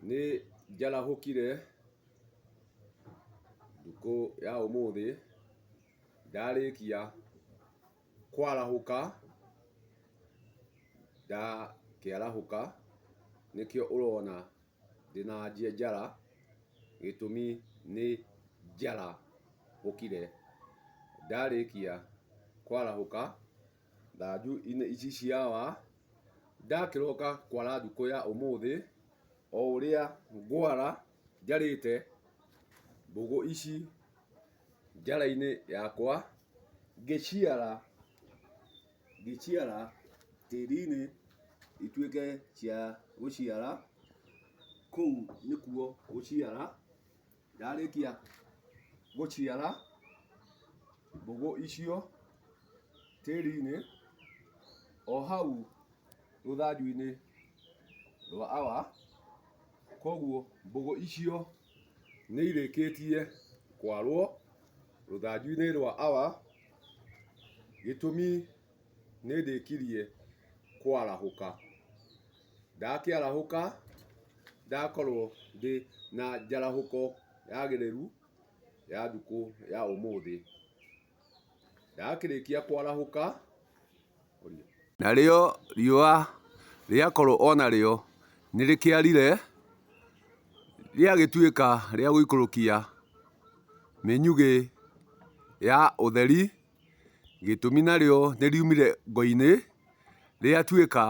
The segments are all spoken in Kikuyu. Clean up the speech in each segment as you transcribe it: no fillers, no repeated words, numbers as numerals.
Nĩ njarahũkire thikũ ya ũmũthĩ, ndarĩkia kwarahũka, ndakĩarahũka nĩkĩo ũrona ndĩna njara, gĩtũmi nĩ njarahũkire. Ndarĩkia kwarahũka thanju-inĩ ici cia awa, ndakĩroka kwara thikũ ya ũmũthĩ, o ũrĩa ngwara njarĩte mbũgũ ici njara-inĩ yakwa, ngĩciara ngĩciara tĩri-inĩ ituĩke cia gũciara, kũu nĩkuo gũciara. Ndarĩkia gũciara mbũgũ icio tĩri-inĩ, o hau rũthanju-inĩ rwa awa, koguo mbũgũ icio nĩ irĩkĩtie kwarwo rũthanju-inĩ rwa awa, gĩtũmi nĩ ndĩkirie kwarahũka. Ndakĩarahũka ndakorwo ndĩ na njarahũko yagĩrĩru ya thikũ ya ũmũthĩ. Ndakĩrĩkia kwarahũka, narĩo riũa rĩakorwo onarĩo nĩ rĩkĩarire, rĩagĩtuĩka rĩa gũikũrũkia mĩnyugĩ ya ũtheri, gĩtũmi narĩo nĩ riumire ngo-inĩ rĩatuĩka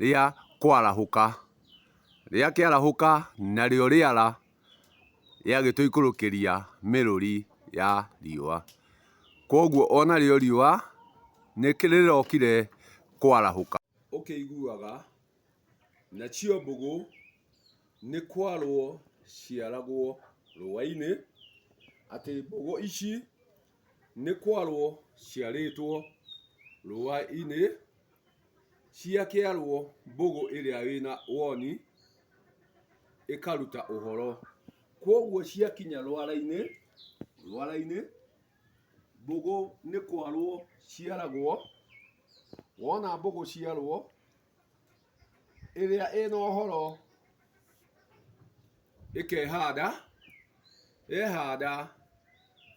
rĩa kwarahũka. Rĩakĩarahũka narĩo rĩara rĩagĩtũikũrũkĩria mĩrũri ya riũa. Kwoguo onarĩo riũa nĩ rĩrokire kwarahũka. Ũkĩiguaga nacio mbũgũ nĩ kwarwo ciaragwo rũa-inĩ, atĩ mbũgũ ici nĩ kwarwo ciarĩtwo rũa-inĩ, ciakĩarwo mbũgũ ĩrĩa ĩna woni ĩkaruta ũhoro. Kwoguo ciakinya rwara-inĩ, rwara-inĩ, mbũgũ nĩ kwarwo ciaragwo, wona mbũgũ ciarwo, ĩrĩa ĩna ũhoro ĩkehanda, yehanda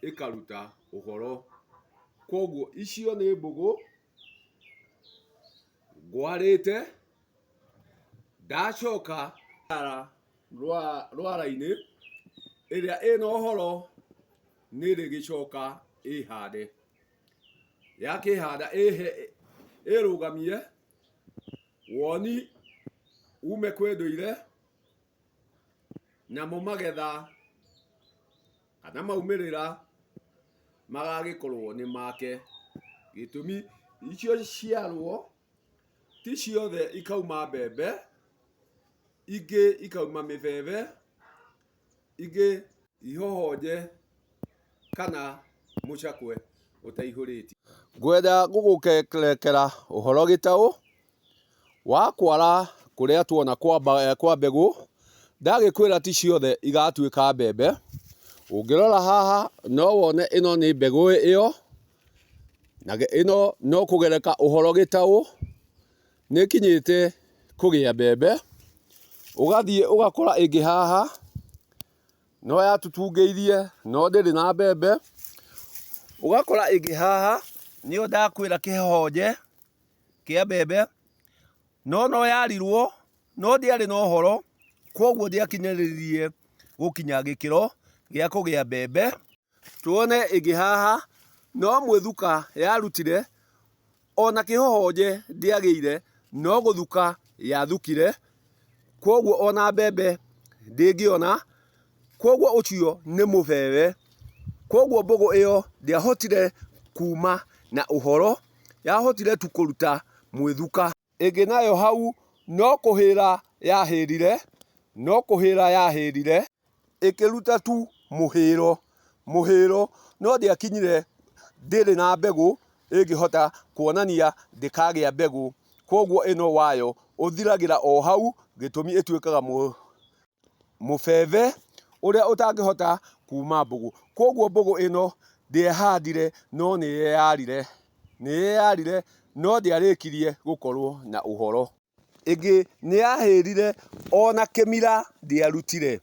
ĩkaruta ũhoro. Kwoguo icio nĩ mbũgũ ngwarĩte, ndacoka rwara-inĩ, ĩrĩa ĩna ũhoro nĩ ĩrĩgĩcoka ĩhande. Yakĩhanda ĩrũgamie, woni ume kwĩ ndũire, namo magetha kana maumĩrĩra magagĩkorwo nĩ make. Gĩtũmi icio ciarwo ti ciothe ikauma mbembe, ingĩ ikauma mĩbebe, ingĩ ihohonje kana mũcakwe ũtaihũrĩtie. Ngwenda gũgũkerekera ũhoro gĩtaũ wa kwara kũrĩa tuona kwa mbegũ, ndagĩkwĩra ti ciothe igatuĩka mbembe. Ũngĩrora haha no wone ĩno nĩ mbegũ ĩyo, na ĩno no kũgereka ũhoro gĩtaũ, nĩ ĩkinyĩte kũgĩa mbembe. Ũgathiĩ ũgakora ĩngĩ haha, no yatutungĩirie no ndĩrĩ na mbembe. Ũgakora ĩngĩ haha, nĩyo ndakwĩra kĩhohonje kĩa mbembe, no no yarirwo no ndĩarĩ na ũhoro, kwoguo ndĩakinyĩrĩirie gũkinya gĩkĩro gĩa kũgĩa mbembe. Tuone ĩngĩ haha, no mwĩthuka yarutire, ona kĩhohonje ndĩagĩire, no gũthuka yathukire, kwoguo ona mbembe ndĩngĩona, kwoguo ũcio nĩ mũbebe, kwoguo mbũgũ ĩyo ndĩahotire kuma na ũhoro, yahotire tu kũruta mwĩthuka. Ĩngĩ nayo hau no kũhĩra yahĩrire, no kũhĩra yahĩrire, ĩkĩruta tu mũhĩro, mũhĩro no ndĩakinyire, ndĩrĩ na mbegũ ĩngĩhota kuonania ndĩkagĩa mbegũ, kwoguo ĩno wayo ũthiragĩra o hau, gĩtũmi ĩtuĩkaga mũbebe ũrĩa ũtangĩhota kuma mbũgũ. Kwoguo mbũgũ ĩno ndĩehandire no nĩyeyarire, nĩyeyarire no ndĩarĩkirie gũkorwo na ũhoro. Ĩngĩ nĩ yahĩrire ona kĩmira ndĩarutire.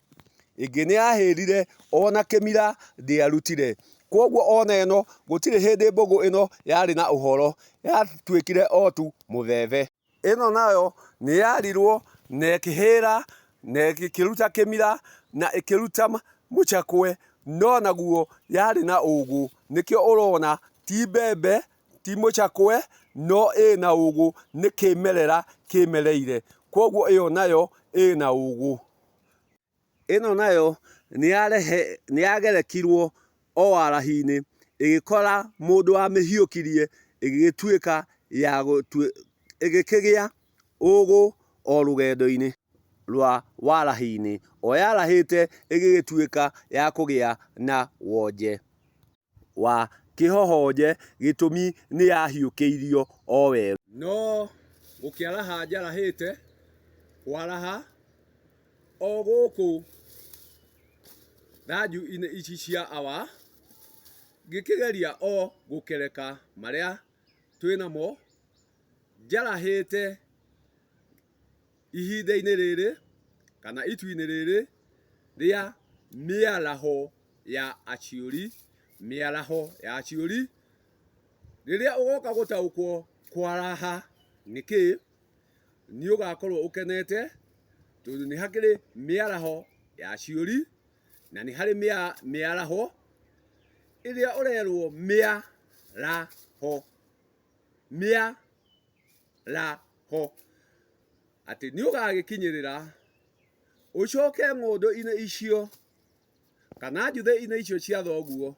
Ĩngĩ nĩ yahĩrire ona kĩmira ndĩarutire. Kwoguo ona ĩno gũtirĩ hĩndĩ mbũgũ ĩno yarĩ na ũhoro, yatuĩkire o tu mũthembe. Ĩno nayo nĩ yarirwo na ĩkĩhĩra na ĩkĩruta kĩmira na ĩkĩruta mũcakwe no naguo yarĩ na ũgũ. Nĩkĩo ũrona ti mbembe, ti mũcakwe no ĩna ũgũ, nĩ kĩmerera kĩmereire. Kwoguo ĩyo nayo ĩna ũgũ. Ĩno nayo nĩ yagerekirwo o warahi-inĩ, ĩgĩkora mũndũ wamĩhiũkirie, ĩgĩgĩtuĩka ya ĩgĩkĩgĩa ũgũ o rũgendo-inĩ rwa warahi-inĩ. O yarahĩte ĩgĩgĩtuĩka ya kũgĩa na wonje wa kĩhohonje, gĩtũmi nĩ yahiũkĩirio o werũ. No gũkĩaraha njarahĩte, kwaraha o gũkũ thanju-inĩ ici cia awa, ngĩkĩgeria o gũkereka marĩa twĩ namo, njarahĩte ihinda-inĩ rĩrĩ kana itua-inĩ rĩrĩ rĩa mĩaraho ya aciũri, mĩaraho ya aciũri, rĩrĩa ũgoka gũtaũkwo kwaraha nĩ kĩĩ, nĩ ũgakorwo ũkenete tondũ nĩ hakĩrĩ mĩaraho ya aciũri na nĩ harĩ mĩaraho ĩrĩa ũrerwo mĩaraho, mĩaraho, atĩ nĩ ũgagĩkinyĩrĩra ũcoke ng'ũndũ-inĩ icio kana njuthĩ-inĩ icio cia thoguo,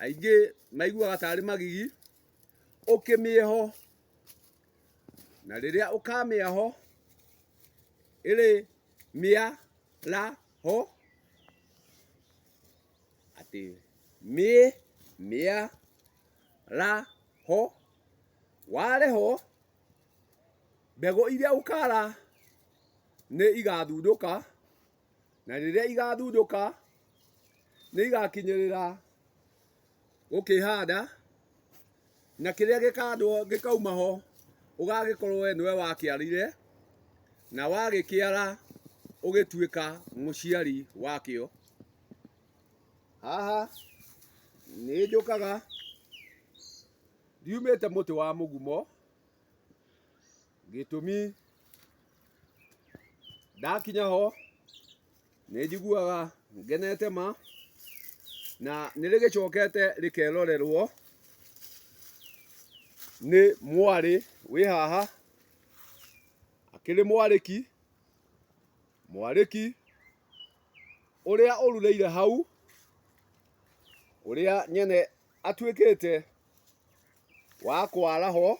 aingĩ maiguaga tarĩ magigi, ũkĩmĩe ho, na rĩrĩa ũkamĩa ho, ĩrĩ mĩa ra ho, atĩ mĩ mĩa ra ho, ware ho, mbegũ iria ũkara nĩ igathundũka, na rĩrĩa igathundũka nĩ igakinyĩrĩra gũkĩhanda, na kĩrĩa gĩkandwo gĩkauma ho, ũgagĩkorwo we nĩwe wakĩarire, na wagĩkĩara ũgĩtuĩka mũciari wakĩo. Haha nĩ njũkaga ndiumĩte mũtĩ wa mũgumo, gĩtũmi ndakinya ho nĩ njiguaga ngenete ma, na nĩ rĩgĩcokete rĩkerorerwo nĩ mwarĩ wĩ haha, akĩrĩ mwarĩki, mwarĩki ũrĩa ũrurĩire hau, ũrĩa nyene atuĩkĩte wa kwara ho,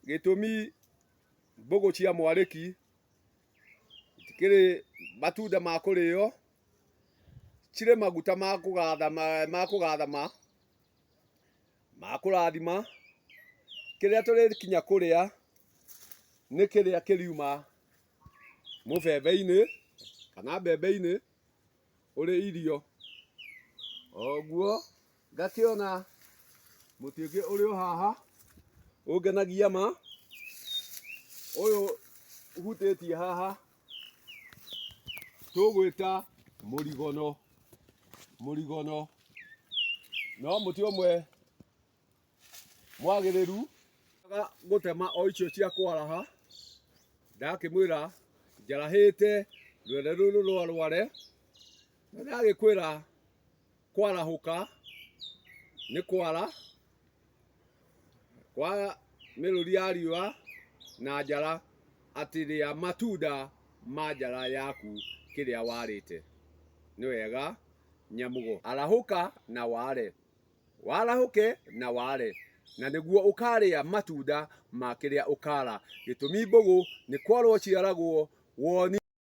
gĩtũmi mbũgũ cia mwarĩki itikĩrĩ matunda ma kũrĩo, cirĩ maguta ma kũgathama, ma kũrathima, kĩrĩa tũrĩkinya kũrĩa nĩ kĩrĩa kĩriuma mũbebe-inĩ kana mbembe-inĩ ũrĩ irio. Oguo ngakĩona mũtĩ ũngĩ ũrĩ o haha ũngenagia ma, ũyũ ũhutĩtie haha tũgwĩta mũrigono, mũrigono. No mũtĩ ũmwe mwagĩrĩru gũtema o icio cia kwaraha, ndakĩmwĩra njarahĩte rwere rũrũ rwa rware, na ndagĩkwĩra kwarahũka nĩ kwara kwa mĩrũri ya riũa na njara, atĩ rĩa matunda ma njara yaku kĩrĩa warĩte. Nĩ wega nyamũgo. Arahũka na ware. Warahũke na ware, na nĩguo ũkarĩa matunda ma kĩrĩa ũkara. Gĩtũmi mbũgũ nĩ kwarwo ciaragwo woni.